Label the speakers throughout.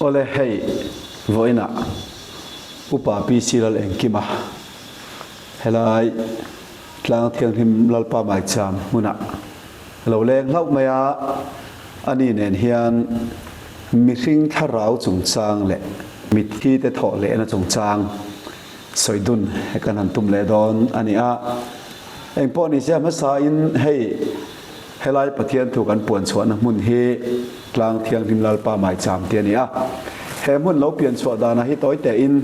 Speaker 1: Awle hei vawiinah Upa PC Lalengkima helai Tlang Thianghlim Lalpa Maicham hmunah a lo leng hlauh mai a, ani nen hian mihring thlarau chungchang leh mitthi te thawh lehna chungchang sawi dun kan han tum leh dawn a ni a. Engpawh ni se hmasain hei helai Pathian thu kan puan chhuahna hmun hi Tlang Thianghlim Lalpa Maicham tih a ni a. He hmun lo pian chhuah danah hi tawi tein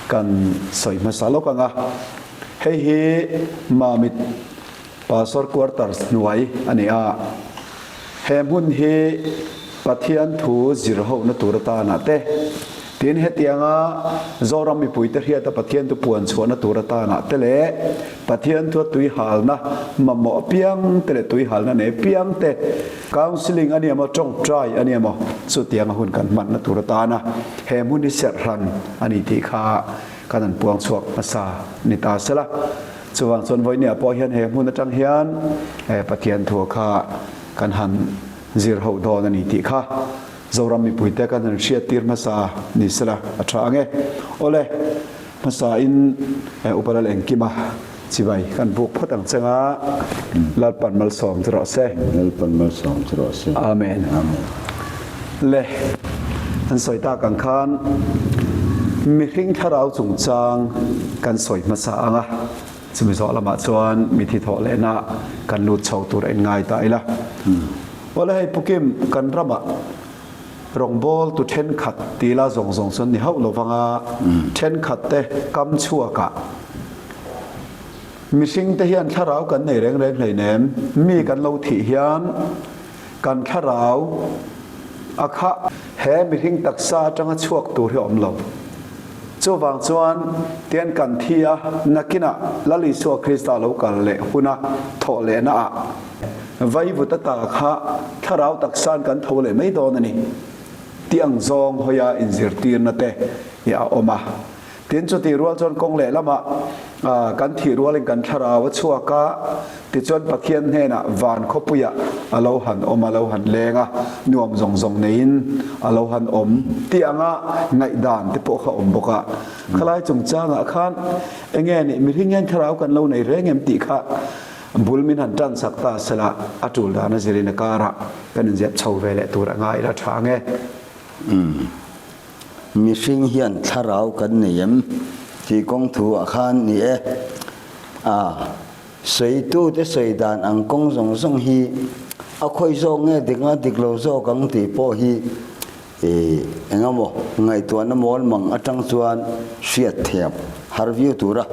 Speaker 1: kan sawi hmasa lawk ang a. Hei hi Mamit Pastor Quarters hnuai a ni a. He hmun hi Pathian thu zir hohna tur atana te, tin hetianga Zoram mipuite hriata Pathian thu puan chhuahna tur atana te leh Pathian thua tui halna mamawh apiang te leh tui halna nei apiang te counselling a ni emaw tawngtai a ni emaw chutianga hun kan hmanna tur atana he hmun hi serh hran a ni tih kha kan han puang chhuak hmasa ni ta sela. Chuvang chuan vawinia pawh hian he hmun atang hian Pathian thu kha kan han zir ho dawn a ni tih kha Zoram mipuite kan han hriat tir hmasa ni sela a tha ang e. Awle, hmasa in Upa Lal Engkima chibai kan buk phawt ang cheng a, Lalpan malsawm chu rawh se.
Speaker 2: Lalpan malsawm chu rawh se.
Speaker 1: Amen.
Speaker 2: Amen.
Speaker 1: Le, an sawi tak ang khan mihring thlarau chungchang kan sawi hmasa ang a, chumi zawh lamah chuan mithi thawh lehna kan lut chho tur a inngai ta ila. Awle hei Pukim kan ramah rawngbawl tu thenkhat tila zawng zawng chuan ni hauh lo vang a, thenkhat te kam chhuakah mihring te hian thlarau kan nei reng reng hleinem, mi kan lo thih hian Kan thlarau a kha he mihring taksa atanga chhuak tur hi a awm lo. Chuvang chuan tian kan thi a, nakinah Lal Isua Krista lo kal leh huna thawh lehna ah vaivut ata kha thlarau taksain kan tho leh mai dawn a ni tih ang zawng hawia inzirtirna te hi a awm a. Tin, chutih rual chuan kawng lehlamah kan thih rualin kan thlarau a chhuak a, tichuan Pathian hnenah van khawpuiah a lo han awm, a lo han leng a, nuam zawng zawng neiin a lo han awm tih anga ngaihdan te pawh kha a awm bawk a. Khalai chungchangah khan enge nih mihring hian thlarau kan lo nei reng em tih kha bul min han tan sak ta sela a tul dan a zirin a karah kan inzep chho ve leh tur a ngai ila tha ang e.
Speaker 2: Mihring hian thlarau kan nei em? Tih kawng thu ah khan ni e. A sawitute sawi dan ang kawng zawng zawng hi a khawi zawk nge dik anga dik lo zawk ang tih pawh hi eng emaw ngaihtuahna mawl mang atang chuan hriat thiam har viau tura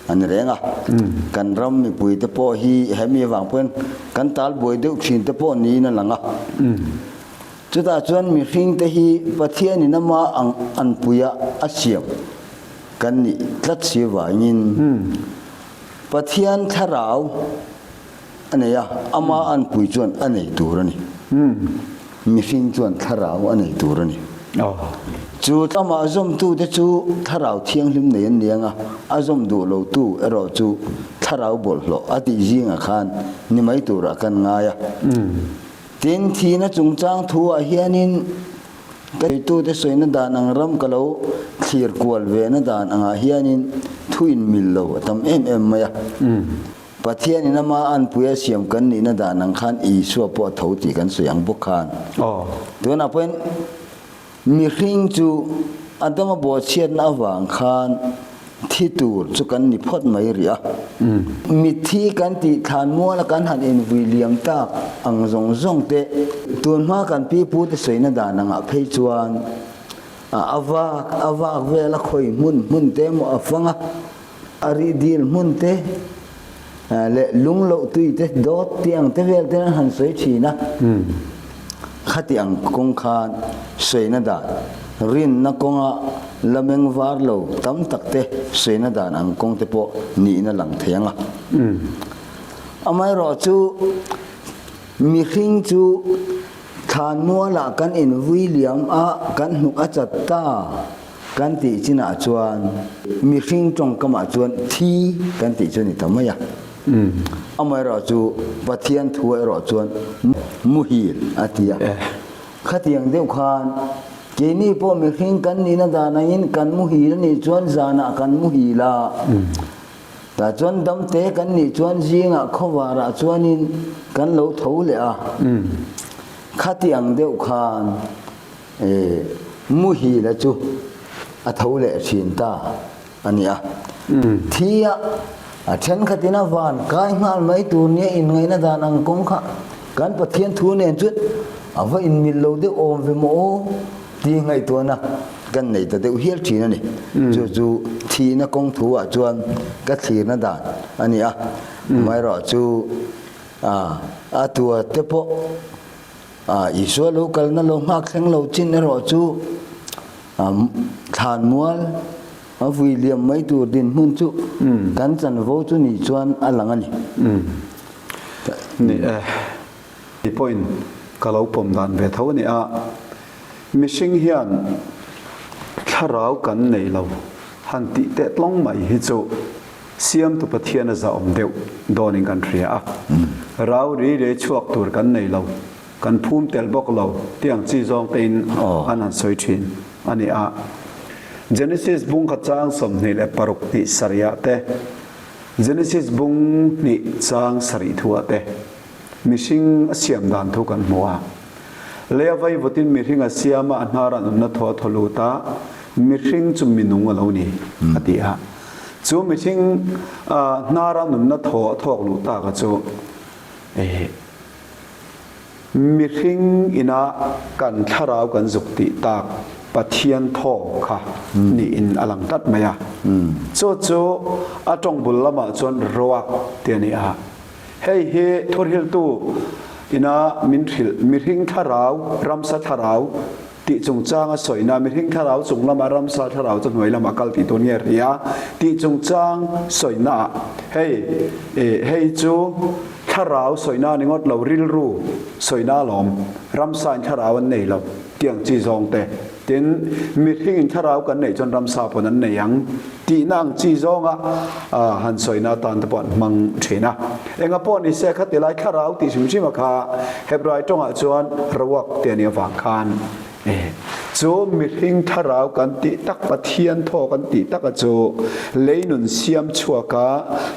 Speaker 2: a ni reng a. Kan ram mipuite pawh hi hemi avang pawhin kan talbuai deuh thin te pawh niin a lang a. Chutah chuan mihringte hi Pathianin ama ang anpuia a siam kan nih tlat si vangin Pathian thlarau a nei a, ama anpui chuan a nei tur a ni. Mihring chuan thlarau a nei tur a ni. Chu amah zawmtute chu thlarau thianghlim nei an ni ang a, a zawm duh lotu erawh chu thlarau bawlhhlawh a tih zingah khan ni mai turah kan ngai a. Tin, thihna chungchang thu ah hianin ka hruaitute sawina dan ang ram ka lo thlir kual vena dan angah hianin thu inmil lo a tam em em mai a. Pathianin ama anpui a siam kan nihna dan ang khan Isua pawh a tho tih kan sawi ang bawk khan. Tunah pawhin Mihring chu Adama bawhchhiatna avang khan thi tur chu kan ni phawt mai rih a. Mitthi kan tih thlan muala kan han invui liam tak ang zawng zawng te, tunhma kan pi pute sawina dan angah phei chuan a vak a vak vel a khawi hmun hmun te emaw a fang a, a rih dil hmun te leh lung loh tui te dawt tih ang te vel ten an han sawi thin a. Khati ang kawng khan sawina dan, rinna kawnga la meng var lo tam tak te sawina dan ang kawng te pawh nihna lang thei ang a. Amaherawhchu mihring chu thlan mualah kan invui liam a, kan hnuk a chat ta. Kan tih chinah chuan mihring tawngkamah chuan thi kan tih chu a ni ta mai a. Amaherawh chu Pathian thu erawh chuan muhil a ti a. Khatiang deuh khan Keini pawh mihring kan nihna dan angin kan muhil a nih chuan zanah kan muhil a, tah chuan damte kan nih chuan zingah khawvarah chuanin kan lo tho leh a. Khati ang deuh khan muhila chu a tho leh thin ta. a ni a. Thi a, a thenkhatin a van kai nghal mai tur nia inngaihna dan ang kawng kha kan Pathian thu nen chuan a va inmil lo deuh awm ve maw aw tih ngaihtuahna kan nei ta deuh hial thin a ni. Chu chu thihna kawng thu ah chuan ka thlirna dan a ni a. Amaherawh chu a tua te pawh Isua lo kalna lo nghak thleng lo chin erawh chu Thlanmual a vui liam mai tur dinhmun chu kan chanvo chu nih chuan a lang a ni.
Speaker 1: Ni e, ti pawhin ka lo pawm dan ve tho a ni a, mihring hian thlarau kan nei lo han tih teh tlawng mai hi chu Siamtu Pathian a zahawm deuh dawnin kan hria a, rau ri rei chhuak tur kan nei lo. Kan phum tel bawk lo tih ang chi zawng tein an han sawi thin a ni a. Genesis bung kha chang 26 hnih sarihah te, Genesis bung hnih chang sarih thuah te mihring a siam dan thu kan hmu a. Lei a vaivutin mihring a siam a, a hnarah nunna thaw a thaw lut a, mihring chu minung a lo ni a ti a. Chu mihring hnara nunna thaw a thawk luh tak a chu Mihring ina kan thlarau kan zuk tih tak Pathian thaw kha niin a lang tlat mai a. Chu chu a tawng bul lamah chuan ruak ti a ni a. Hei hi thurhiltu ina min hrilh mihring thlarau, ramsa thlarau, Tih chungchang a sawina mihring thlarau chung lama ramsa thlarau chu hnuai lama kal tih tur nge ria tih chungchang sawina ah hei eh hei chu thlarau sawina ni ngawt lo rilru sawina alawm ramsa in thlarau an nei lo tih ang chi zawng te tin mihring in thlarau kan neih chuan ramsa pawn an nei ang tihna ang chi zawnga han sawina atan te pawh an hmang thin a. Enga pawh ni se khati lai thlarau tih hrim hrim a kha Hebrai tawngah chuan ruak tih a nih avang khan chu mihring thlarau kan tih tak Pathian thaw kan tih tak a chu lei nun siam chhuak a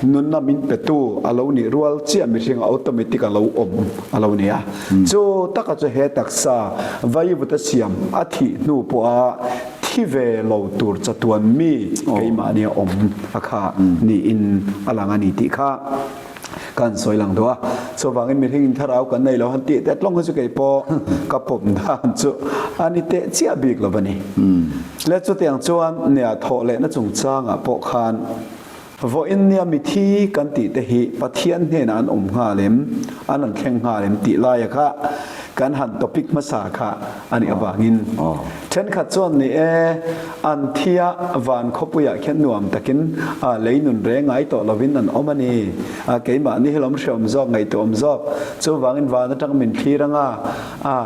Speaker 1: nunna min petu a lo nih rual chiah mihring a automatic a lo awm a lo ni a. Chu tak a chu he taksa vaivuta siam a thih hnu pawha Thi ve lo tur chatuan mi keimahni a awm a kha niin a lang a ni tih kha kan sawi lang duh a. Chuvangin mihring thlarau kan nei lo han tih teh tlawng hi chu kei pawh ka pawm dan chu a ni teh chiah bik lo a ni. Le chutiang chuan nia thawh lehna chungchangah pawh khan Vawiin nia mithi kan tih te hi Pathian hnenah an awm nghal em, an rawn thleng nghal em tih laia kha kan han topic hmasa kha a nih avangin thenkhat chuan ni e, an thia van khawpuiah khian nuam takin lei nun reng ngai tawh lovin an awm a ni, keimahni hi lawm hreawm zawk, ngaihtuahawm zawk, chuvangin van atang min thlir anga a.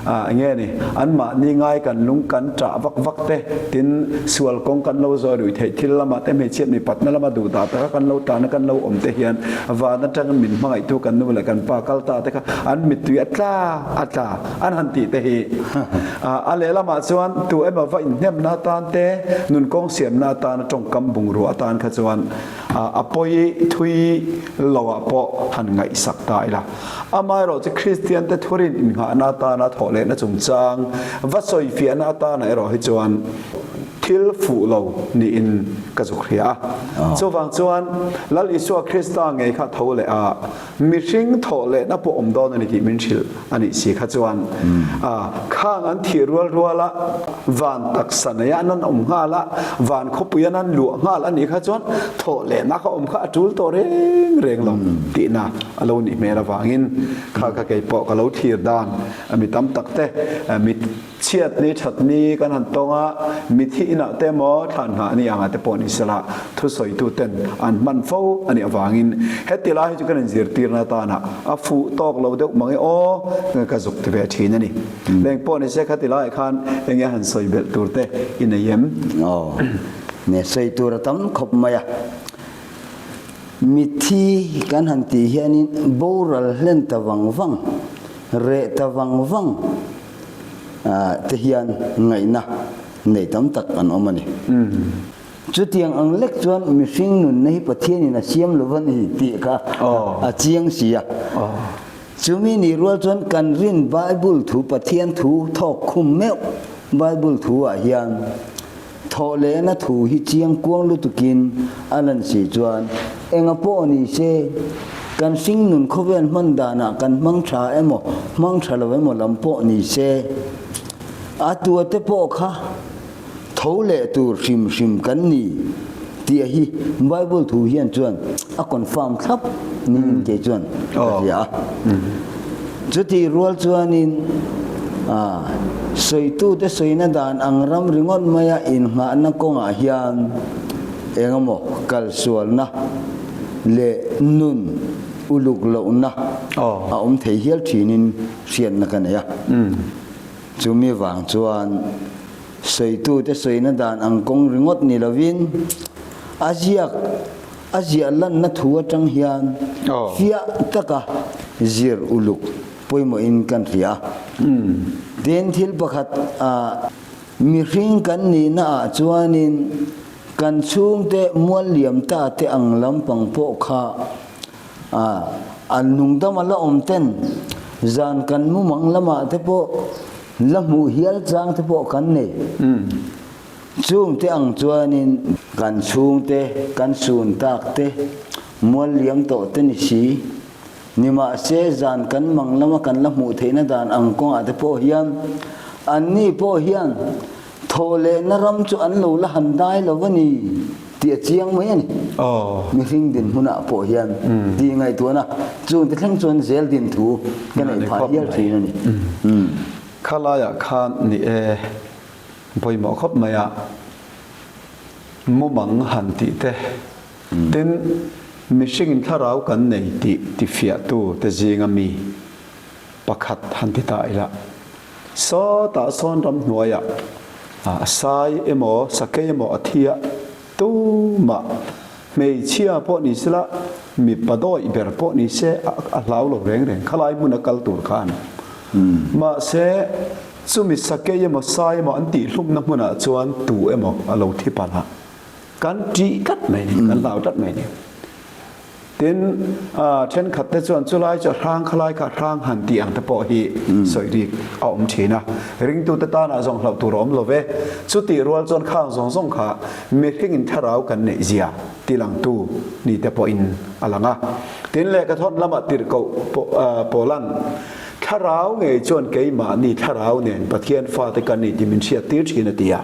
Speaker 1: Ah, enge ni, anmahni ngai kan lung kan ṭah vak vak te, tin, sual kawng kan lo zawi rui theih thil lamah te, hmeichhiat mipatna lama duh dah taka kan lo ṭana kan lo awm te hian van aṭangin min hmangaihtu kan nu leh kan pa kal ta te kha an mittui a tla a tla an han tih te hi. Ah, a lehlamah chuan tu emaw va inhnemna atan te, nun kawng siamna atana ṭawngkam bungrua atan kha chuan a pawi thui loah pawh han ngaihsak ta ila. Amaherawh chu Kristiante thurin innghahna atana thawh lehna chungchang va sawifiahna atana erawh hi chuan thil fuh lo niin ka zuk hria a. Chuvang chuan Lal Isua Krista ngei kha tho leh a, mihring thawh lehna pawh awm dawn a ni tih min hrilh a nih si kha chuan khang an thih rual ruala van taksa neia an an awm nghal a, van khawpui an an luah nghal a nih kha chuan thawh lehna kha awm kha a tul tawh reng reng lo tihna a lo nih hmel avangin kha kha kei pawh ka lo thlir dan mi tam tak te mi chhiat ni that ni kan han tawng a mi thi inah te emaw thlan nghah ni angah te pawh ni sela thusawitu ten an hman fo a nih avangin heti lai hi chu kan inzirtirna atana a fuh tawk lo deuh mang e aw ka zuk ti ve thin a ni. Leng pawh ni se khati laiah khan enge han sawi belh tur te i nei em?
Speaker 2: Aw, ne sawi tur a tam khawp mai a. Mithi kan han tih hianin boral hlen ta vang vang, reh ta vang vang. te hian ngaihna nei tam tak an awm a ni. Chutiang ang lek chuan mihring nunna hi Pathianin a siam lo va ni tih kha a chiang si a. Chumi ni rual chuan kan rin Bible thu Pathian thu thawk khum meuh Bible thu ah hian thawh lehna thu hi chiang kuang lutukin a lan si chuan enga pawh ni se kan hring nun khawvel hman danah kan hmang tha emaw hmang tha lo emaw lam pawh ni se a tuate pawh kha Tho leh tur hrim hrim kan ni tih hi Bible thu hian chuan a confirm thlap niin kei chuan ka hria a. Chutih rual chuanin sawitute sawina dan ang ram ringawt maia innghahna kawngah hian engemaw kalsualna leh nun uluk lohna a awm thei hial thinin hriatna ka nei a. Chumi vang chuan sawitute sawina dan ang kawng ringawt ni lovin a ziak a ziah lanna thu atang hian fiah taka zir uluk pawimawhin kan hria a. Tin, thil pakhat mihring kan nihna ah chuanin kan chhungte mual liam ta te ang lampang pawh kha A, an nungdam a la awm ten zan kan mumang lamah te pawh la hmuh hial chang te pawh kan nei. Chung te ang chuanin kan chhungte, kan sun tak te, mual liam tawh te ni si. Nimahse zan kan mang lama kan la hmuh theihna dan ang kawngah te pawh hian anni pawh hian Thawh lehna ram chu an lo la han dai lo a ni tih a chiang mai a ni. Mihring dinhmunah pawh hian tih ngaihtuahna chungte thleng chuan zel din thu ka neih phah hial thin a ni.
Speaker 1: Kha laiah khan ni e, pawimawh khawp mai a, mumang han tih te, tin mihringin thlarau kan nei tih tifiahtu te zinga mi pakhat han ti ta ila. Sawtah sawn ramhnuaiah sai emaw sakei emaw a thi a, tumah hmeichhia pawh ni sela mipa dawih ber pawh ni se a hlau lo reng reng khalai hmun a kal tur khan. Mahse chumi sakei emaw sai emaw an tihhlumna hmunah chuan tu emaw a lo thi palh a, kan ṭih tlat mai ni, kan hlau tlat mai ni. Tin, thenkhat te chuan chulai chu a hrang khalai kha a hrang han tih ang te pawh hi sawi rik a awm thin a. Ringtute tanah zawng hlauh tur a awm lo ve. Chutih rual chuan khang zawng zawng kha mihringin thlarau kan neih zia tilangtu ni te pawhin a lang a. Tin, lehkhathawn lamah tirhkoh Paula'n Thlarau ngei chuan keimahni thlarau nen Pathian fate kan ni tih min hriat tir thin a ti a.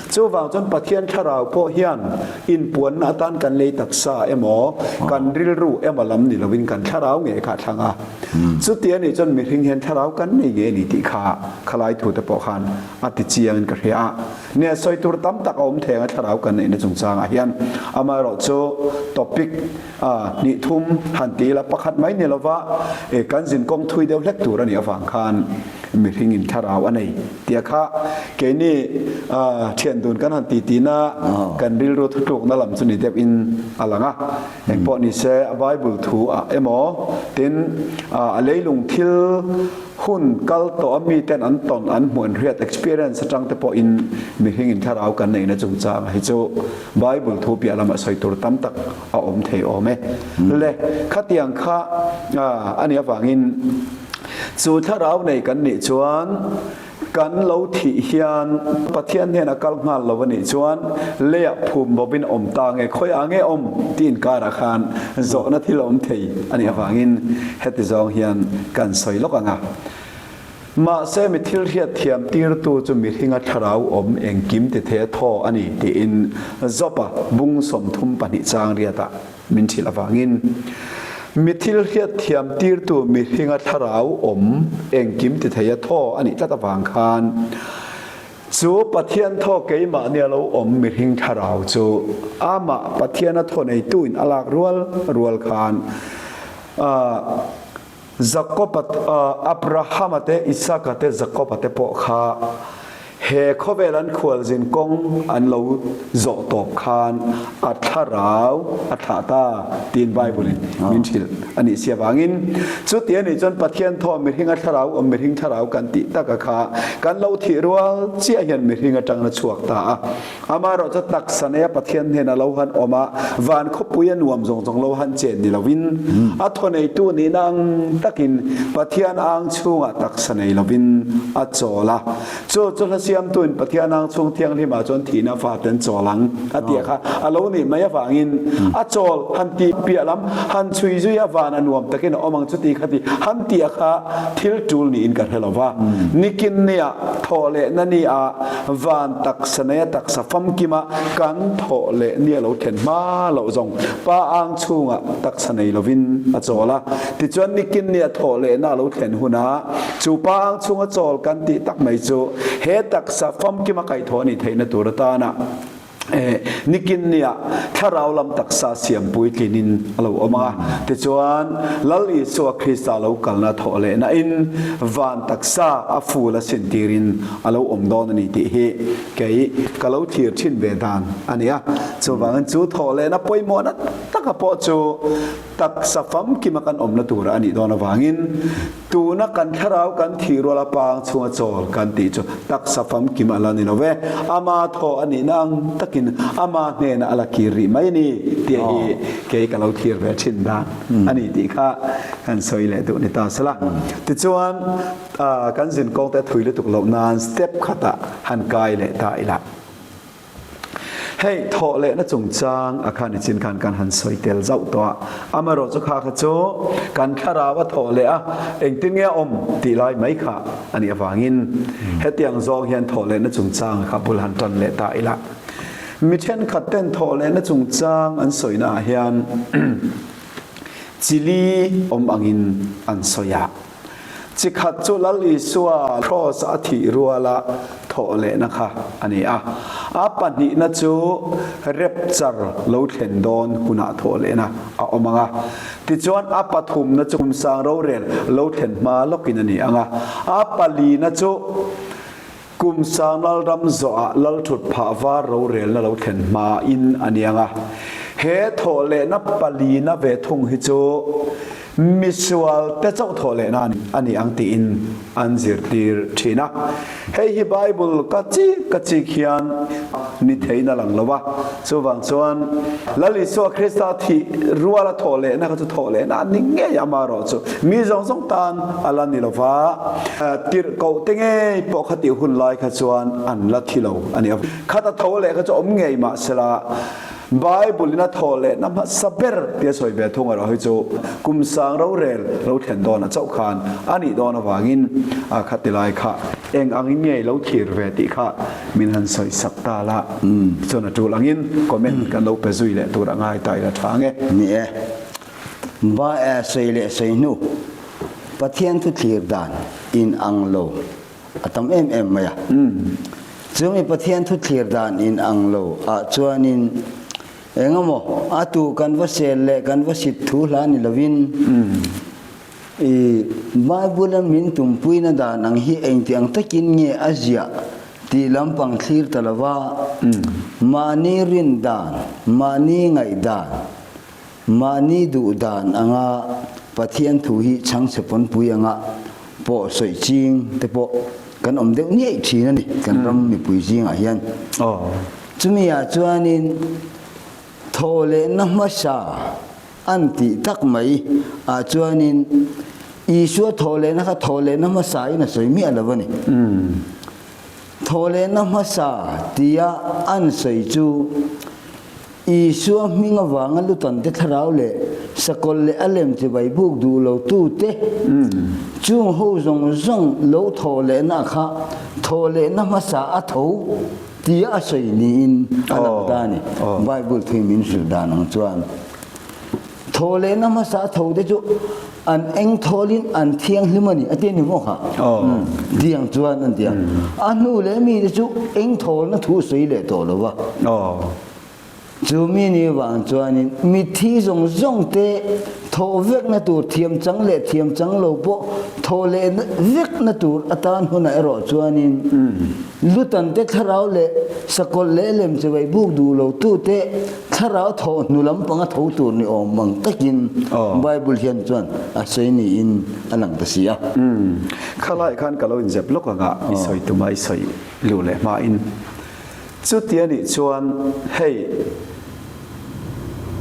Speaker 1: Chuvang chuan Pathian thlarau pawh hian inpuanna atan kan lei taksa emaw, kan rilru emaw lam ni lovin kan thlarau ngei kha a thlang a. Chuti a nih chuan mihring hian thlarau kan nei ngei a ni tih kha khalai thute pawh khan a ti chiangin ka hria a. Nia sawi tur tam tak a awm theng a thlarau kan neihna chungchangah hian. Amaherawhchu topic A, hnih thum han ti ila pakhat mai ni lova e kan zinkawng thui deuh hlek tur a nih avang khan mihringin thlarau a nei tia kha keini thian dun kan han ti tina kan rilru thutlukna lam chu ni deuh in a lang a. Engpawh ni se a Bible thu ah emaw tin a leilung thil hun kal tawh a miten an tawn an hmuh an hriat experience atang te pawhin mihringin thlarau kan neihna chungchang hi chu Bible thu piah lamah sawi tur tam tak a awm thei awm e. Le, khatiang kha a nih avangin chu thlarau nei kan nih chuan kan lo thih hian Pathian hnena kal nghal lo a nih chuan leiah phum bawin awm ta nge khawiah nge awm tih inkarah khan zawhna thil a awm thei a nih avangin heti zawng hian kan sawi lawk ang a. Mahse, mi thil hriat thiam tirtu chu mihringa thlarau awm engkim ti thei a thaw a ni tiin Job-a bung 32 chang riatah min hrilh avangin, mi thil hriat thiam tirtu mihringa thlarau awm engkim ti thei a thaw a nih tlat avang khan chu Pathian thaw keimahnia lo awm mihring thlarau chu amah Pathiana thaw neituin a lak rual rual khan Jakob-a, Abrahama te, Isaka te, Jakob-a te pawh kha. He khawvel an khualzin kawng an lo zawh tawp khan a thlarau a thlah ta tiin Bible-in min hrilh a nih si avangin chuti a nih chuan Pathian thaw mihringa thlarau awm mihring thlarau kan tih taka kha kan lo thih rual chiah hian mihring atangin a chhuak ta a. Amaherawh chu taksa neia Pathian hnena lo han awm a, van khawpui a nuam zawng zawng lo han chen ni lovin a thawneitu nihna ang takin Pathian ang chhungah taksa nei lovin a chawl a. Chu chu hla siamtuin Pathian ang chhung thianghlimah chuan thihna fate an chawl ang a tih kha a lo nih mai avangin a chawl han tih piah lam han chhui zui a van a nuam takin a awm ang chuti kha ti han tih a kha thil tul niin ka hre lo va. Nikin nia thawh lehna ni ah van taksa neia taksa famkima kan thawh leh ni a lo thlen hma loh zawng pa ang chhungah taksa nei lovin a chawl a. Tichuan nikin nia thawh lehna a lo thlen hunah Chu pa ang chhunga chawl kan tih tak mai chu he taksa famkima kaihthawh a nih theihna tur atana nikin nia thlarau lam taksa siam puitlinin a lo awm ang a. Tichuan, Lal Isua Krista lo kalna thawh lehna in van taksa a ful a sintirin a lo awm dawn a ni tih hi kei ka lo thlir thin ve dan a ni a. Chuvangin chu thawh lehna pawimawhna taka pawh chu taksa famkima kan awmna tura a nih dawn avangin Tuna kan thlarau kan thih rual a pang chhunga chawl kan tih chu taksa famkim a la ni lo ve. Ama thaw a nihna ang takin ama hnenah a la kir rih mai a ni tih hi kei ka lo thlir ve thin dan a ni tih kha kan sawi leh duh ni ta sela. Tichuan kan zinkawng te a thui lutuk loh nan step khatah han kai leh ta ila. Hei thawh lehna chungchang a khan nichin khan kan han sawi tel zauh tawh a, amaherawh chu kha kha chu kan thlarau a thawh leh a, engtin nge a awm tih lai mai kha a nih avangin hetiang zawng hian thawh lehna chungchang kha bul han tan leh ta ila. Mi thenkhat ten thawh lehna chungchang an sawina ah hian chili awm angin an sawi a. Chi khat chu Lal Isua Kraws a thih ruala thawh lehna kha a ni a. A pahnihna chu rapture lo thlen dawn hunah thawh lehna a awm ang a. Tichuan a pathumna chu kumsang rorel lo thlen hma lawkin a ni ang a. A palina chu Kum sang lalram zawhah lalthut phah var rorelna lo thlen hmain a ni ang a, he thawhlehna palina ve thung hi chu misual te chauh thawhlehna a ni ang tiin an zirtir thin a. Hei hi Bible ka chik ka chik hian ni theiin a lang lo a, chuvang chuan Lal Isua Krista thih ruala thawhlehna kha chu thawhlehna a ni ngei amaherawhchu mi zawng zawng tan a la ni lo va. Tirhkoh te ngei pawh kha tih hun lai kha chuan an la thi lo a ni a. Khat a tho leh kha chu awm ngei mah sela, Bible in a thaw lehna hmasa ber tia sawi ve thung erawh hi chu kum sang rorel lo thlen dawn a chauh khan a nih dawn avangin a kha ti lai kha eng angin ngei lo thlir ve tih kha min han sawi sak ta la. Tichuan a tul angin comment kan lo pe zui leh tur a ngai ta ila tha ang e.
Speaker 2: Ni e. Ba e sawi leh sawi hnu Pathian thu thlir dan in ang lo a tam em em mai a. Chumi Pathian thu thlir dan in ang lo ah chuanin engemaw a tu kan va sel leh kan va sit thu hla ni lovin i Bible a min tumpuina dan ang hi engti ang takin nge a ziah tih lampang thlir ta lova mahni rin dan, mahni ngaih dan, Mahni duh dan anga Pathian thu hi chhangchhe pawnpui anga pawh sawi ching te pawh kan awm deuh niaih thin a ni kan ram mipui zingah hian. Chumi ah chuanin thaw lehna hmasa an tih tak mai ah chuanin Isua thaw lehna kha thaw lehna hmasa in a sawi miah lo a ni. Thaw lehna hmasa tia an sawi chu Isua hming avanga lutante thlarau leh sakawlh leh a lem chibai buk duh lo tute chung ho zawng zawng lo thawh lehna kha thawh lehna hmasa a tho tia a sawi niin a lang ta a ni. Bible thui min hrilh dan ang chuan thawh lehna hmasa a tho te chu an eng thawlin an thianghlim a ni a ti a ni maw kha? Tiang chuan an ti a. A hnu leh mite chu eng thawlna thu a sawi leh tawh lo va. Chu mi ni vang chuanin mitthi zawng zawng te thawh vekna tur thiam chang leh thiam chang lo pawh thawh leh vekna tur atan hunah erawh chuanin Lutan te thlarau leh sakawlh leh lem chawei buk duh lo tute thlarau thawh hnu lampanga tho tur ni awm ang takin Bible hian chuan a sawi niin a lang ta si a.
Speaker 1: Khalai khan ka lo inzep lawk anga i sawi tuma i sawi luh leh hmain Chuti a nih chuan hei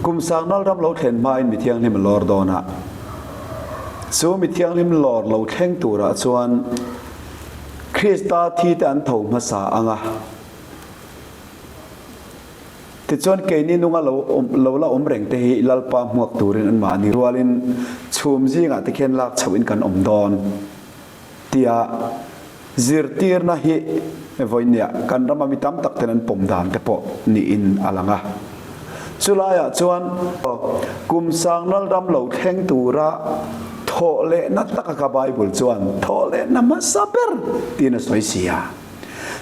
Speaker 1: kum sangnal ram lo thlen hmain mi thianghlim a lawr dawn a, chu mi thianghlim lawr lo thleng turah chuan Krista thi te an tho hmasa ang a. Tichuan keini nunga lo awm lo la awm reng te hi Lalpa hmuak turin anmahni rualin chhum zingah te khian lak chhohin kan awm dawn. Tia zirtirna hi vawinia kan rama mi tam tak ten an pawm dan te pawh niin a lang a. Chulaiah chuan kum sangnal ram lo thleng tura thawh lehna taka ka Bible chuan thawh lehna hmasa ber tiin a sawi si a.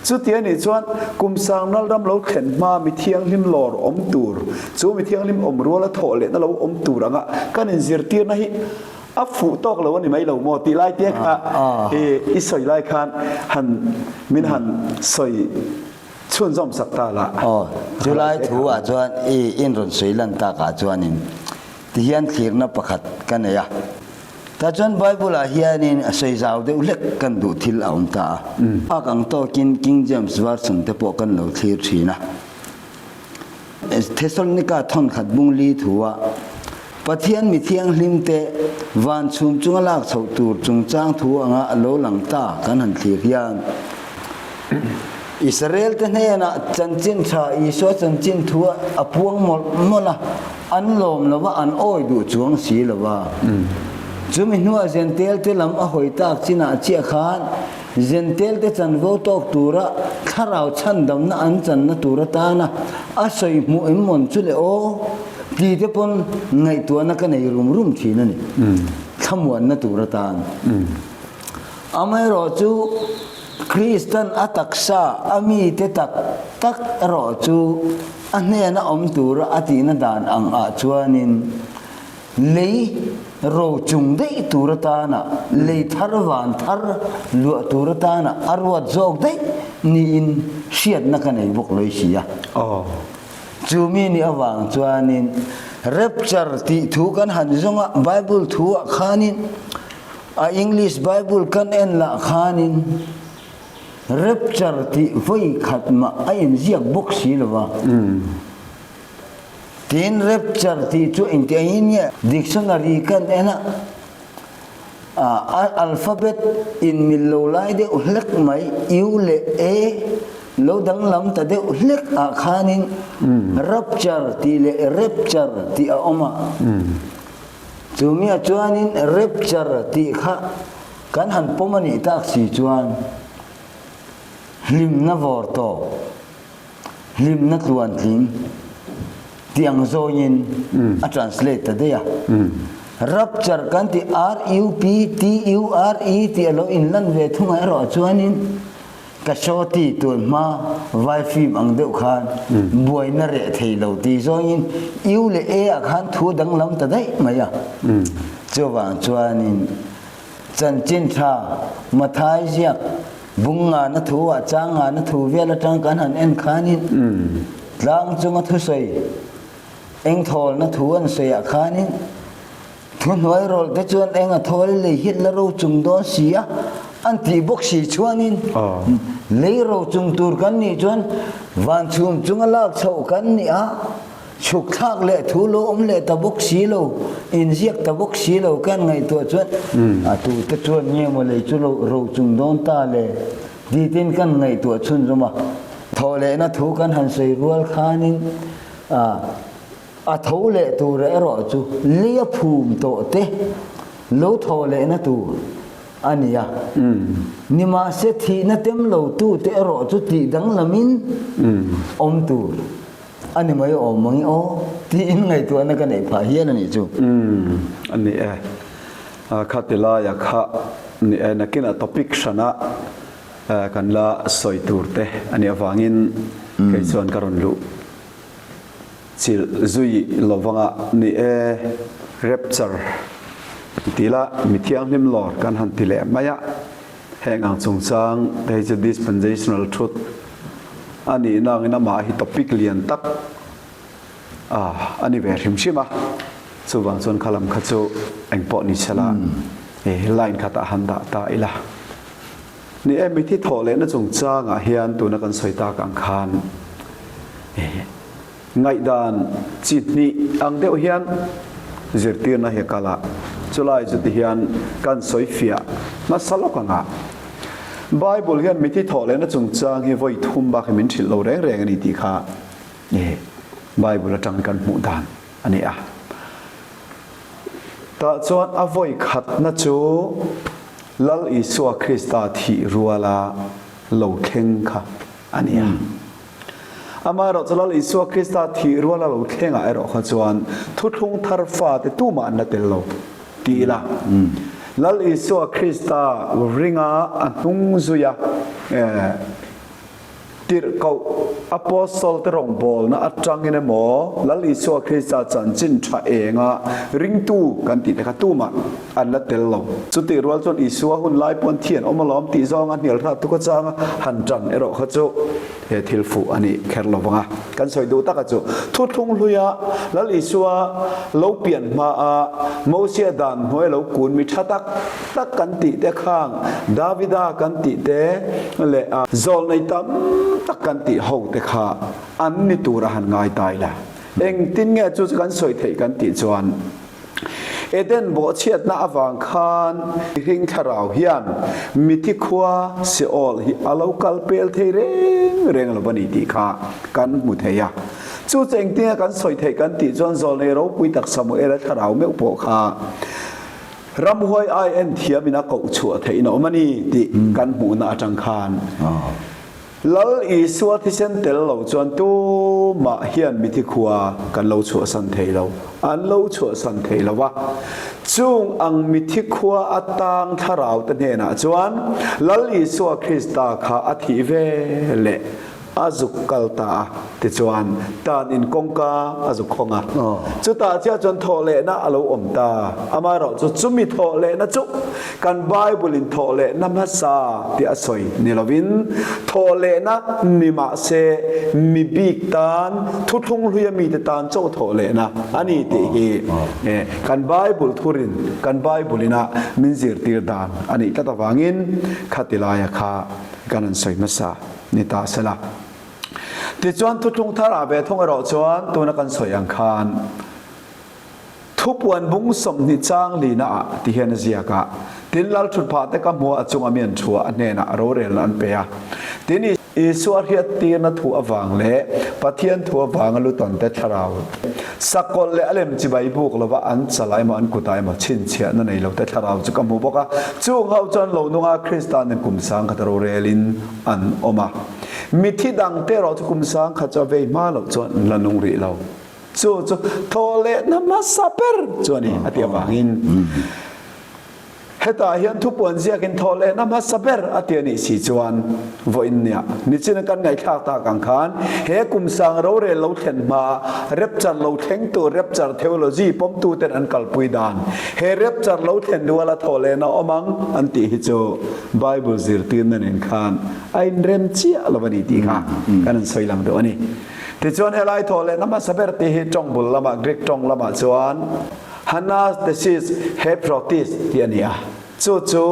Speaker 1: Chuti a nih chuan kum sangnal ram lo thlen hma mi thianghlim lawr awm tur, chu mi thianghlim awm ruala thawh lehna lo awm tur anga kan inzirtirna hi A fuh tawk lo a ni mai lo maw tih lai te kha i sawi lai khan han min han sawi chhunzawm sak ta la.
Speaker 2: Aw, chu lai thu ah chuan i in rawn sawi lan tak ah chuanin tihian thlirna pakhat ka nei a. Tah chuan Bible ah hianin a sawi zau deuh hlek kan duh thil a awm ta a. Ak ang tawkin King James Version te pawh kan lo thlir thin a. Thesalonika thawnkhat bung li thua Pathian mi thianghlimte van chhum chunga lak chhoh tur chungchang thu anga a lo lang ta kan han thlir hian Israelte hnenah chanchin tha Isua chanchin thu a puang mawlh mawlh a, an lawm lo va, an awi duh chuang si lo va. Chumi hnuah Zentelte lam a hawi tak chinah chiah khan Zentelte chanvo tawk tura thlarau chhandamna an channa tur atana a sawi hmuh em mawn chu le aw ti te pawn ngaihtuahna ka nei rum rum thin a ni, thlamuanna tur atan. Amaherawh chu Kristan a taksa a mite tak tak erawh chu a hnena awm tura a tihna dan ang ah chuanin, Lei ro chung daih tur atana lei thar van thar luah tur atana a ruat zawk daih niin hriatna ka nei bawk loi si a. Chu mi nih avang chuanin rapture tih thu kan han zawng a, Bible thu ah khanin a English Bible kan en lah khanin rapture tih vawi khat mah a inziak bawk si lo va. Tin, rapture tih chu engti angin nge dictionary kan en a, a alphabet inmil lo lai deuh hlek mai, U leh A lo danglam ta deuh hlek ah khanin rapture tih leh rapture tih a awm a. Chumiah chuanin rapture tih kha kan han pawm a nih tak si chuan hlimna vawr tawp. Hlimna tluantling tih ang zawngin a translate ta daih a. Rapture kan tih R-U-P-T-U-R-E tih a lo inlan ve thungah erawh chuanin ka show ti tun hma vai film ang deuh khan buaina reh thei lo tih zawngin U leh A ah khan thu danglam ta daih mai a. Chuvang chuanin Chanchin tha Mathai ziak Bung ngana thu ah chang ngana thu vel atang kan han en khanin tlang chunga thusawi eng thawlna thu an sawi ah khanin thuhnuai rawlh te chuan eng a thawl lei hit la ro chung dawn si a an tih bawk si chuanin lei ro chung tur kan nih chuan van chhum chunga lak chhoh kan nih a Chhuk thlak leh thu lo awm leh ta bawk si lo, inziak ta bawk si lo kan ngaihtuah chuan a tute chuan nge maw lei chu lo ro chung dawn ta le ti tin kan ngaihtuah chhunzawm a. Thawh lehna thu kan han sawi rual khanin a tho leh tura erawh chu lei a phum tawh te lo thawh lehna tur a ni a. Nimahse thihna tem lo tute erawh chu tih danglamin awm tur. A ni mai awm mang i aw tiin ngaihtuahna ka neih phah hial a nih chu.
Speaker 1: Umm a ni e. Kha ti laia kha ni e nakinah topic hrana kan la sawi tur te a nih avangin kei chuan ka rawn luh. chilh zui lovanga ni e, rapture ti ila mi thianghlim lawr kan han ti leh mai a, heng ang chungchang te hi chu dispensational truth a nihna angin amah hi topic lian tak a a ni ve hrim hrim a, chuvang chuan kha lam kha chu engpawh ni sela line khatah han dah ta ila. Ni e, mithi thawh lehna chungchangah hian tuna kan sawi tak ang khan ngaihdan chi hnih ang deuh hian zirtirna hi a kal a, chulai chu tihian kan sawi fiah hmasa lawk ang a. Bible hian mithi thawh lehna chungchang hi vawi thum bak hi min hrilh lo reng reng a ni tih kha Bible atang kan hmuh dan a ni a. Tah chuan a vawi khatna chu Lal Isua Krista thih ruala lo thleng kha a ni a. Amaherawhchu Lal Isua Krista thih ruala lo thlengah erawh kha chuan thuthlung thar fate tumah an la tel lo ti ila. Lal Isua Krista ringa a hnung zuia Tirhkoh Apostle-te rawngbawlna atangin emaw, Lal Isua Krista chanchin tha enga ringtu kan tih te kha tumah an la tel lo. Chutih rual chuan Isua hun lai pawn thi an awm alawm tih zawnga hnial hrat tuk achanga han tan erawh kha chu he thil fuh a nih kher lo vang a. Kan sawi duh taka chu thuthlung hluia Lal Isua lo pian hmaa Mosia dan hnuai lo kun mi tha tak tak kan tih te khang Davida kan tih te leh a zawlnei tam tak kan tih ho te kha an ni tur a han ngai ta ila. Engtin nge chu chu kan sawi theih kan tih chuan Eden bawhchhiatna avang khan mihring thlarau hian mithi khua Seol hi a lo kal pel thei reng reng lo a ni tih kha kan hmu thei a. Chu chu engtin nge kan sawi theih kan tih chuan zawlnei ropui tak Samuela thlarau meuh pawh kha Ramhuai ai en thiamin a koh chhuah theihna awm a ni tih kan hmuhna atang khan Lal Isua thisen tel lo chuan tumah hian mithi khua kan lo chhuahsan thei lo, an lo chhuahsan thei lo va. Chung ang mithi khua atang thlarau te hnenah chuan Lal Isua Krista kha a thih ve leh A zuk kal ta a, tichuan tan in kawngka a zuk khawng a. Chutah chiah chuan thawhlehna a lo awm ta. Amaherawh chu chumi thawhlehna chu kan Bible in thawhlehna hmasa tih a sawi ni lovin thawhlehna ni mahse mi bik tan thuthlung hluia mite tan chauh thawhlehna a ni tih hi kan Bible thurin kan Bible ina min zirtir dan a nih tlat avangin khati laia kha kan han sawi hmasa. Ni ta sela. Tichuan thuthlung thar ah ve thung erawh chuan tuna kan sawi ang khan thupuan bung 20 chang lina ah ti hian a ziak a, tin lal thutphah te ka hmua a chunga mi an thu a, a hnenah rorelna an pe a. Tin Isua hriattirna thu avang leh Pathian thu avanga lutan te thlarau sakawlh leh a lem chibai buk lova an chalah emaw an kutah emaw chhinchhiahna nei lo te thlarau chu ka hmu bawk a. Chung ho chuan lo nunga Krista nen kum sang khat rorelin an awm a. Mithi dangte erawh chu kum sang khat chu a vei hma loh chuan an la nung rih lo. Chu chu thawhlehna hmasa ber chu a ni a tih avangin hetah hian thupuan ziakin thawhlehna hmasa ber a ti a nih si chuan vawiin nia nichina kan ngaihthlak tak ang khan he kum sang rorel lo thlen hmaa rapture lo thlengtu rapture theology pawmtuten an kalpui dan he rapture lo thlen ruala thawhlehna awm ang an tih hi chu Bible zirtirna nen khan a inrem chiah lo a ni tih kha kan han sawi lang deuh a ni. Tichuan helai thawh lehna hmasa ber tih hi tawng bul lamah Greek tawng lamah chuan Hanastasis Heprotis tih a ni a. Chu chu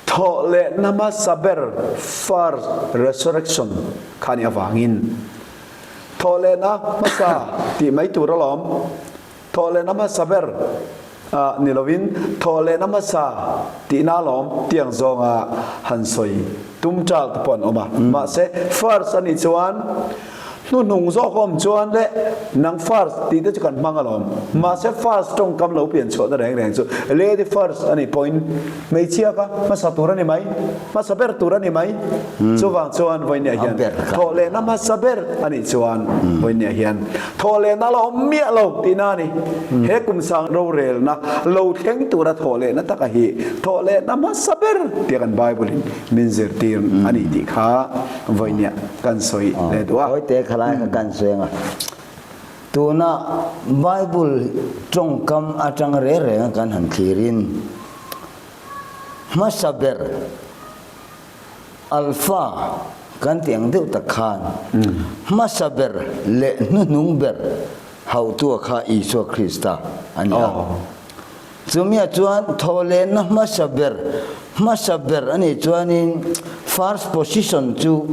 Speaker 1: thawh lehna hmasa ber first resurrection kha a nih avangin thawh lehna hmasa tih mai tur alawm. Thawhlehna hmasa ber ah ni lovin thawhlehna hmasa tihna alawm tiang zawnga han sawi tum ṭal te pawh an awm a. Mahse, first a nih chuan hnuhnung zawk a awm chuan leh nang first tih te chu kan hmang alawm. Mahse, first tawngkam lo pian chhuahna reng reng chu lady first a nih pawhin hmeichhia kha hmasa tur a ni mai, hmasa ber tur a ni mai. Chuvang chuan vawinia hian thawhlehna hmasa ber a nih chuan vawinia hian Thawhlehna la awm miah lo tihna a ni. He kum sang rorelna lo thleng tura thawhlehna taka hi thawhlehna hmasa ber tia kan Bible in min zirtir a ni tih kha vawinia kan sawi leh duh a.
Speaker 2: Hawi te kha. Khalai kha kan sawi ang a. Tuna Bible tawngkam atang reng renga kan han thlirin hmasa ber Alpha kan tih ang deuh tak khan hmasa ber leh hnuhnung ber hauhtua kha Isua Krista a ni a. Chumiah chuan thawhlenna hmasa ber hmasa ber a nih chuanin first position chu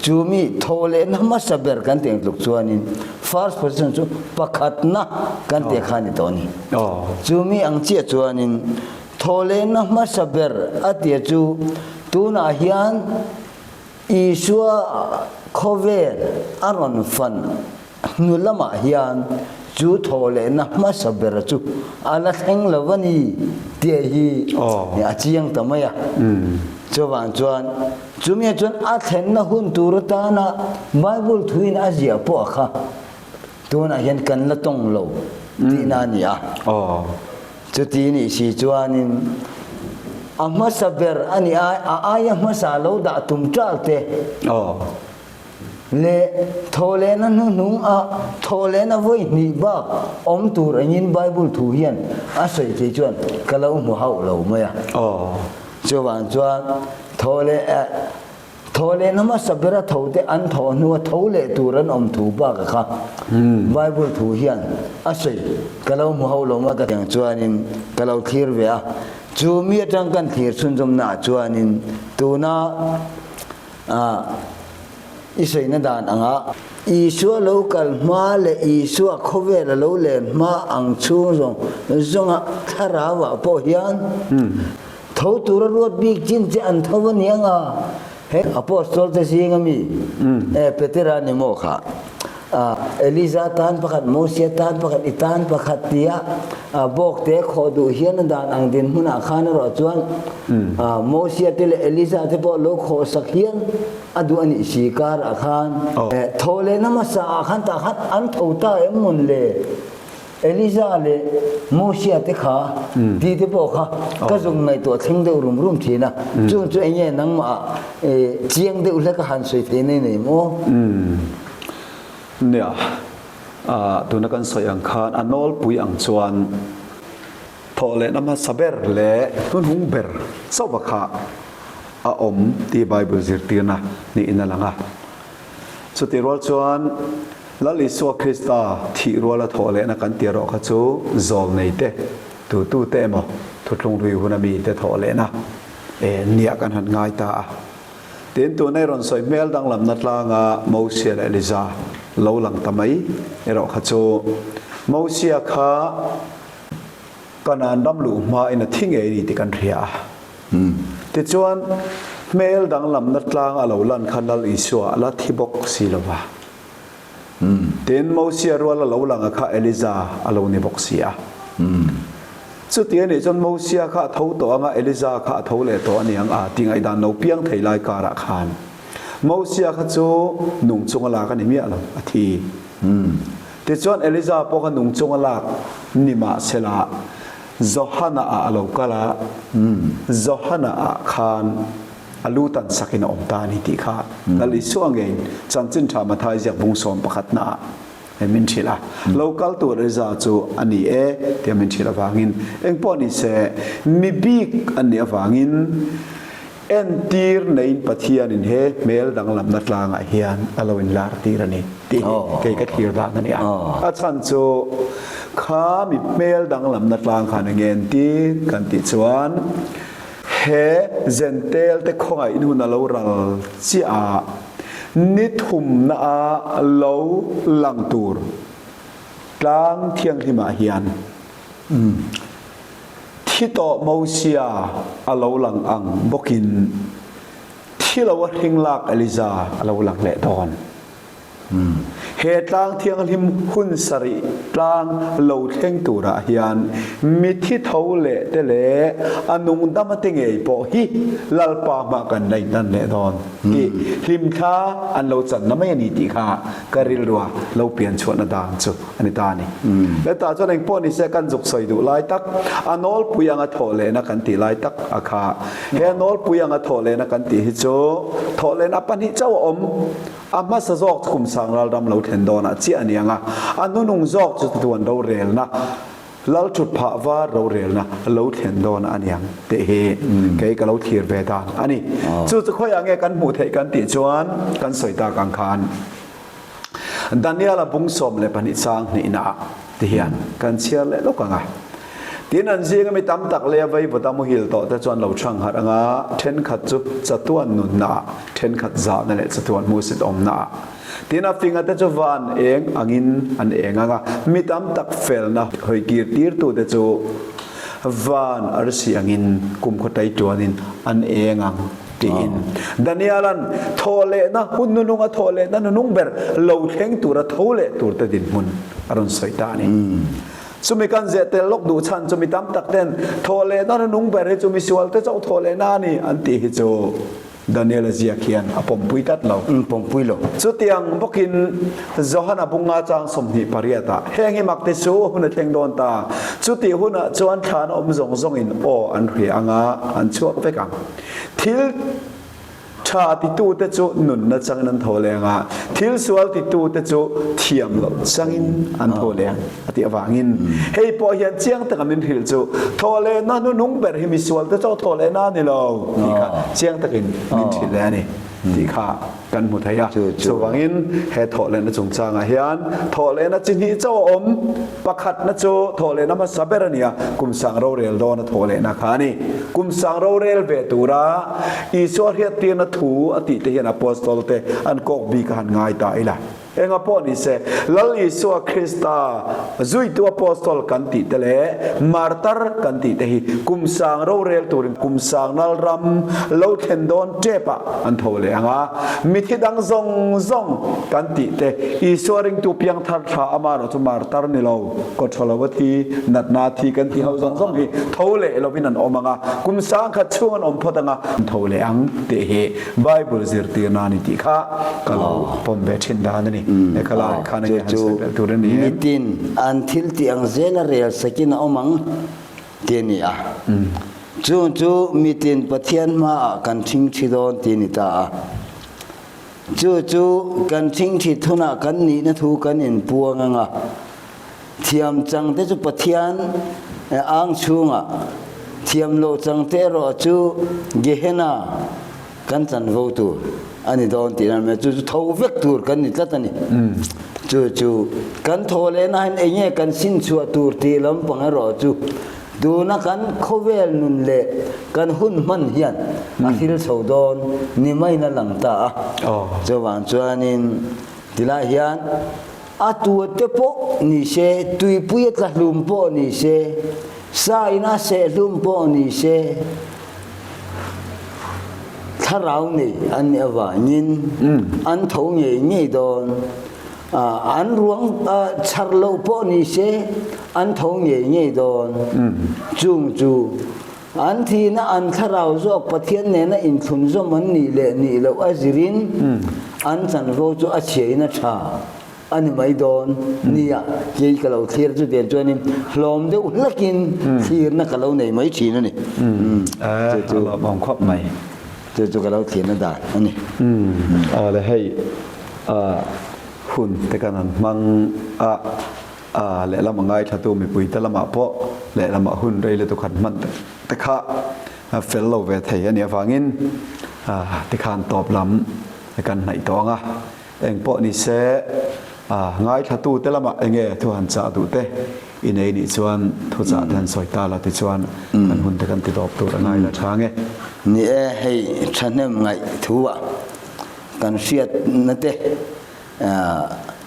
Speaker 2: chu mi thawhlenna hmasa ber kan tih ang tluk chuanin first position chu pakhatna kan tih kha a ni tawh a ni. Chu mi ang chiah chuanin thawhlenna hmasa ber a tia chu tunah hian Isua khawvel a rawn fan Hnu lamah hian chu thawhlehna hmasa ber chu a la thleng lo a ni tih hi a chiang ta mai a. Chuvang chuan chumi chuan a thlenna hun tur atana Bible thuin a ziah pawh kha tunah hian kan la tawng lo tihna a ni a. Chuti nih si chuanin a hmasa ber a ni a, a aia hmasa lo dah tum ṭal te. Leh thawhlehna hnuhnung a thawhlehna vawi hnih bak awm tur engin Bible thu hian a sawi thei chuan ka lo hmu hauh lo mai a. Chuvang chuan thawhleh thawhlehna hmasa bera tho te an thawh hnua tho leh tur an awm thu bak a kha Bible thu hian a sawi ka lo hmu hauh lo mai ka tiang chuanin ka lo thlir ve a. Chu mi atang kan thlir chhunzawmna ah chuanin tuna A i sawina dan anga Isua lo kal hma leh Isua khawvel a lo len hma ang chhung zawng zawnga thlarauah pawh hian tho tura ruat bik chin che an tho a ni ang a. He Apostol te zinga mi Petera ni maw kha Eliza tan pakhat, Mosia tan pakhat, i tan pakhat tia bawkte khawh duh hian a dan ang dinhmunah khan erawh chuan Mosia te leh Eliza te pawh lo khawh sak hian a duh a nih si karah khan tho lehna hmasa ah khan tah khan an tho ta em mawn le? Eliza leh Mosia te kha tih te pawh kha ka zung ngaihtuah thleng deuh rum rum thin a, chung chu enge nangmah ah chiang deuh hlek a han sawi thei nei nei maw?
Speaker 1: Nia, tuna kan sawi ang khan a nawlpui ang chuan thawh lehna hmasa ber leh hnuhnung ber chauh a kha a awm tih Bible zirtirna niin a lang a. Chutih rual chuan Lal Isua Krista thih ruala thawh lehna kan tih erawh kha chu zawlnei te, tutu te emaw thuthlung hlui huna mite thawh lehna niah kan han ngai ta a. Tin, tuna i rawn sawi hmel danglamna tlanga Mosia leh Eliza lo lang ta mai erawh kha chu Mosia kha Kanaan ram luh hmain a thi ngei a ni tih kan hria a. Tichuan, hmel danglamna tlang a lo lan kha Lal Isua a la thi bawk si lo va. Tin, Mosia rual a lo lang a kha Eliza a lo ni bawk si a. Chuti a nih chuan Mosia kha a tho tawh ang a, Eliza kha a tho leh tawh a ni ang a tih ngaihdan lo piang thei lai karah khan Mosia kha chu nung chunga lak a ni miah lo, a thi. Tichuan, Eliza pawh kha nung chunga lak ni mah sela, Johana ah a lo kal a, Johana ah khan a lu tan sakin a awm ta a ni tih kha Lal Isua ngeiin Chanchin Tha Mathai ziak bung sawm pakhatna ah min hrilh a. Lo kal tur Eliza chu a ni e tia min hrilh avangin engpawh ni se mi bik an nih avangin Entir neiin Pathianin he hmel danglamna tlangah hian a lo inlar tir a ni tih hi kei ka thlir dan a ni a. A chhan chu kha mi hmel danglamna tlang khan eng nge entir kan tih chuan he Jentail te khawngaih hun a lo ral chiah a, ni thumna a lo lang tur tlang thianghlimah hian Thi tawh Mosia a lo lang ang bawkin thi lo a hring lak Eliza a lo lang leh dawn. He tlang thianghlim hun sarih tlang lo thleng turah hian mithi tho leh te leh a nungdama te ngei pawh hi Lalpa hmah kan la inlan leh dawn tih hlimthla an lo channa mai a ni tih kha ka rilrua lo pian chhuahna dan chu a ni ta a ni. Hetah chuan engpawh ni se kan zuk sawi duh lai tak, a nawlpui anga thawh lehna kan tih lai tak a kha. He a nawlpui anga thawh lehna kan tih hi chu thawh lehna pahnih chauh a awm. A hmasa zawk chu kum sang ralram lo thlen dawnah chiah a ni ang a, a hnunung zawk chu tuan rorelna, Lal thut phah var rorelna lo thlen dawn a niang tih hi kei ka lo thlir ve dan a ni. Chu chu khawiah nge kan hmuh theih kan tih chuan kan sawi tak ang khan Daniela bung 12 chang hnihnaah ti hian kan chhiar leh lawk ang a. Tin an zinga mi tam tak leh a vaivut a muhil tawh te chuan lo chhang harh ang a, thenkhat chu chatuan nunnaah, thenkhat zahna leh chatuan hmuhsit awmnaah. Tin a finga te chu van eng angin an eng ang a, mi tam tak felna hawi kir tirtute chu van arsi angin kumkhaw tai tuanin an eng ang tiin Daniela'n thawhlehna hun nununga thawhlehna nunung ber lo thleng tura tho leh turte dinhmun a rawn sawi ta a ni. Chumi kan zeh tel lawk duh chhan chu mi tam tak ten thawhlehna nunung ber hi chu misualte chauh thawhlehna a ni an tih hi chu Daniel-a ziak hian a pawmpui tlat lo.
Speaker 2: An pawmpui lo.
Speaker 1: Chutiang bawkin Johana bunga chang 28 ah, Heng hi mak te chu hun a thleng dawn ta. Chutih hunah chuan thlan awm zawng zawngin aw an hria ang a, an chhuak vek ang. Thil tha titute chu nunna changin an tho leng a, thil sual titute chu thiam loh changin an tho leng. A tih avangin hei pawh hian chiang taka min hrilh chu thawhlehna hnunung ber hi misual te chauh thawhlehna a ni lo tih kha chiang takin min hrilh leh a ni tih kha kan hmu thei a. Chuvangin he thawhlehna chungchangah hian thawhlehna chi hnih chauh a awm. Pakhatna chu thawhlehna hmasa ber a ni a, kum sang rorel dawna thawhlehna kha a ni. Kum sang rorel ve tura Isua hriattirna thu a tih te hian Apostol te an kawk bik a han ngai ta ila. Enga pawh ni se, Lal Isua Krista zuitu Apostol kan tih te leh Martar kan tih te hi kum sang rorel turin kum sang nal ram lo thlen dawn tep ah an tho leh ang a. Mithi dang zawng zawng kan tih te Isua ringtu piangthar thla amaherawh chu Martar ni lo, kawthaw lo a thi, natna a thi kan tih ho zawng zawng hi tho leh lovin an awm ang a, kum sang khat chhung an awm phawt ang a, an tho leh ang tih hi Bible zirtirna a ni tih kha ka lo pawm ve thin dan a ni. He kha lai khan enge han sawi belh tur a ni em?
Speaker 2: Mitin an thil tih ang zela rel sakin a awm ang tih a ni a. Chung chu mitin Pathian hmaah kan thingthi dawn tih a ni ta a. Chu chu kan thingthi thunah kan nihna thu kan inpuang ang a. Thiam changte chu Pathian ang chhungah, thiam loh changte erawh chu Gehenna kan chanvo tur a ni dawn tih nan mai chu chu tho vek tur kan ni tlat a ni. Chu chu kan thaw lehna hian eng nge kan sin chhuah tur tih lampang erawh chu tuna kan khawvel nun leh kan hun hman hian a hril chho dawn ni maiin a lang ta a. Chuvang chuanin tilai hian A tuate pawh ni se, tuipui a tla hlum pawh ni se, sa in a seh hlum pawh ni se, thlarau nei an nih avangin an tho ngei ngei dawn. An ruang chhar loh pawh ni se, an tho ngei ngei dawn. Chung chu an thihna an thlarau zawk Pathian nena inthlunzawm an nih leh nih loh a zirin an chanvo chu a chhiain a tha a ni mai dawn nia kei ka lo thlir chu tiang chuanin hlawm deuh hlakin thlirna ka lo nei mai thin a ni.
Speaker 1: Chu chu a lawmawm khawp mai.
Speaker 2: Chu chu ka lo thlirna dan a ni.
Speaker 1: Awle hei hun te kan han hmang a. A lehlam a ngaithlatu mipuite lamah pawh lehlamah hun rei lutuk han hman te kha fel lo ve thei a nih avangin tikhan tawp lam kan hnaih tawh ang a. Eng pawh ni se ngaithlatute lamah eng nge thu han chah duh te i nei nih chuan thuchah te han sawi ta la tichuan kan hun te kan ti tawp tur a ngai la tha nge.
Speaker 2: Ni e, hei thahnem ngaih thu ah kan hriatna te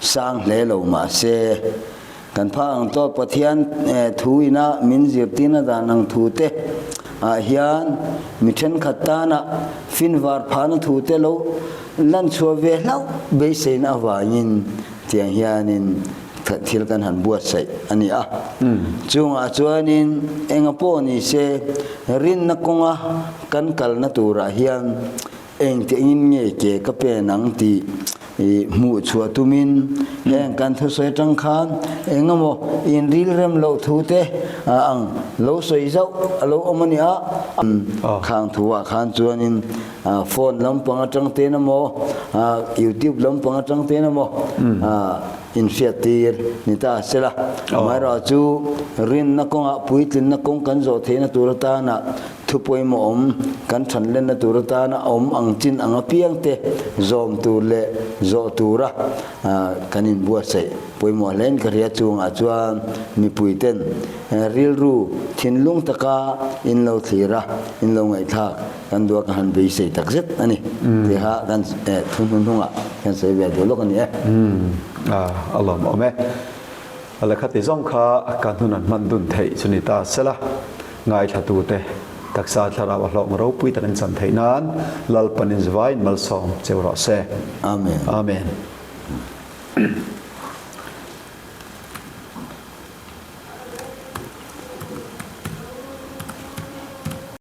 Speaker 2: Sang hle lo mahse, kan phak ang tawp Pathian thu ina min zirtirna dan ang thu te ah hian mi thenkhat tana finvar phahna thu te lo lan chhuah ve hlauh beiseina avangin. Tiang hianin thil kan han buatsaih a ni a. Chungah chuanin enga pawh ni se rinna kawnga kan kalna turah hian engtiangin nge ke ka pen ang tih hmuh chhuah tumin heng kan thusawi atang khan engemaw inrilrem loh thu te ang lo sawi zauh a lo awm a ni a. Khang thuah khan chuanin Phone lampang atang ten emaw, YouTube lampang atang ten emaw inhriattir ni ta se la. Amaherawh chu rinna kawngah puitlinna kawng kan zawh theihna tur atana thu pawimawh awm kan thanlenna tur atana awm ang chin ang apiangte zawm tur leh zawh tura kan inbuatsaih pawimawh hlein ka hria chungah chuan mipuiten rilru thinlung taka in lo thlir a, in lo ngaihthlak. Kan duak a han beisei tak zet a ni tiha kan thu hnuhnungah kan sawi ve duh lawk a ni e.
Speaker 1: A lawmawm e. A lehkha ti zawng kha kan hun an hman dun theih chu ni ta sela, ngaithlatute taksa thlarau a hlawkna ropui tak in chan theih nan Lalpan in zuvaiin malsawm cheu rawh se.
Speaker 2: Amen.
Speaker 1: Amen.